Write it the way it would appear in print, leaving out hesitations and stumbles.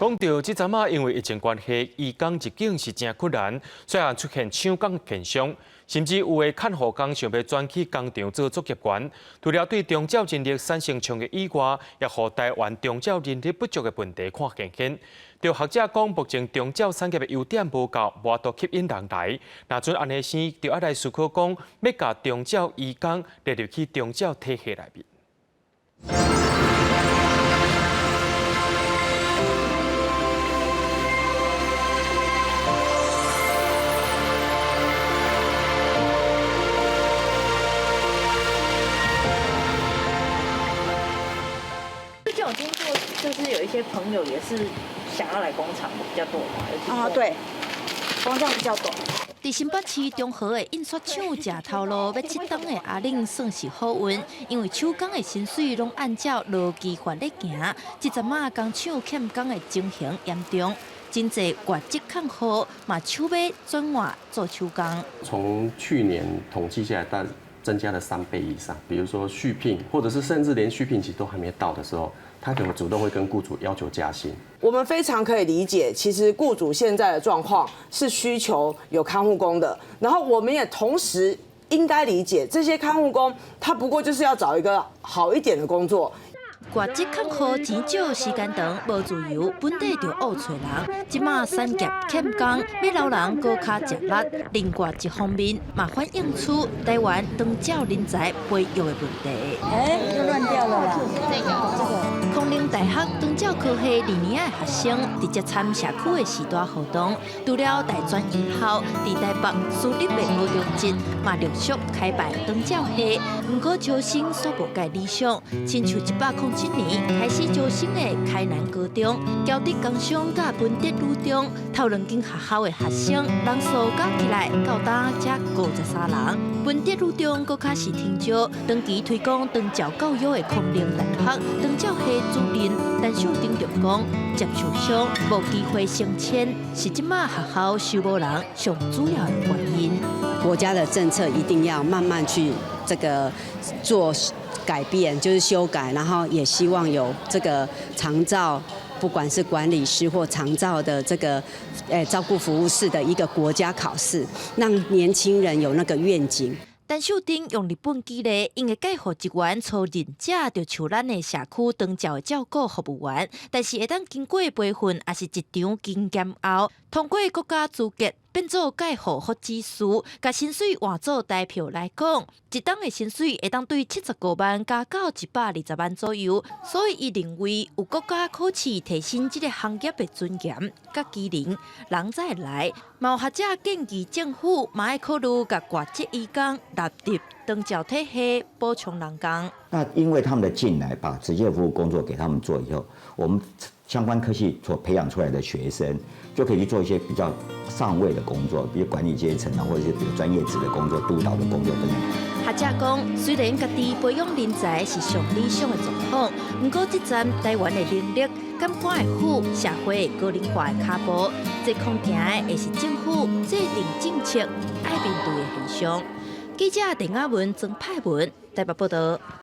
講到這陣仔，因為疫情關係，移工入境是誠困難，所以出現搶工現象，甚至有的看護工想欲轉去工廠做作業員。除了對長照人力產生衝擊以外，也予台灣長照人力不足的問題看顯現。著學者講，目前長照產業的優點無夠，無法度吸引人來。若準按呢生，就愛來思考講，欲共長照移工列入去長照體系內面。最近有聽過，就是有一些朋友也是想要來工廠比較多嘛？啊，對，工廠比較多。佇新北市中和的印刷廠食頭路欲七冬的阿玲算是好運，因為手工的薪水攏按照勞基法咧行。這陣仔工廠欠工的情形嚴重，真濟外籍看護嘛搶欲轉換做手工。從去年統計下來，大增加了3倍以上。比如說續聘，或者是甚至連續聘期都還沒到的時候，他可能主動會跟僱主要求加薪。我們非常可以理解，其實僱主現在的狀況是需求有看護工的，然後我們也同時應該理解，這些看護工他不過就是要找一個好一點的工作。外籍看護錢少時間長，無自由，本底就惡揣人。這馬產業欠工，欲留人閣較吃力。另外一方面，嘛反映出台灣長照人才培育的問題。欸，又亂掉了啦！這個。康寧大學長照科系二年的學生，直接參社區的士大活動，除了大專院校，佇台北私立的高中職嘛陸續開辦長照系，毋過招生煞無蓋理想，親像107年開始招生的開南高中、嘉德工商佮文德女中，頭兩間學校的學生人數加起來到今才53人。文德女中閣較是停招，長期推廣長照教育的康寧大學長照系主任陳秀珍就講，接受傷無機會升遷，是這馬學校收無人上主要的原因。國家的政策一定要慢慢去這個做改變，就是修改，然後也希望有這個長照，不管是管理師或長照的這個照顧服務士的一個國家考試，讓年輕人有那個願景。陳秀珍用日本舉例，𪜶的介護職員初任者就像咱的社區長照的照顧服務員，但是會當經過培訓，抑是職場經驗後，通過國家資格變做介護福祉師，共薪水換做台票來講，一冬的薪水會當對75萬加到120萬左右。所以伊認為有國家考試提升這個行業的尊嚴佮技能，人才會來。嘛有學者建議政府嘛愛考慮共外籍移工納入長照體系，補充人工。那因為他們的進來，把職業服務工作給他們做以後，我們相關科系所培養出來的學生，就可以去做一些比較上位的工作，比如管理階層啊，或者是比如專業職的工作、督導的工作等等。學者講，雖然家己培養人才是上理想的狀況，毋過這陣台灣的能力敢趕會赴社會高齡化的跤步，這恐驚的會是政府制定政策愛面對的現象。記者鄧亞文、曾派文台北報道。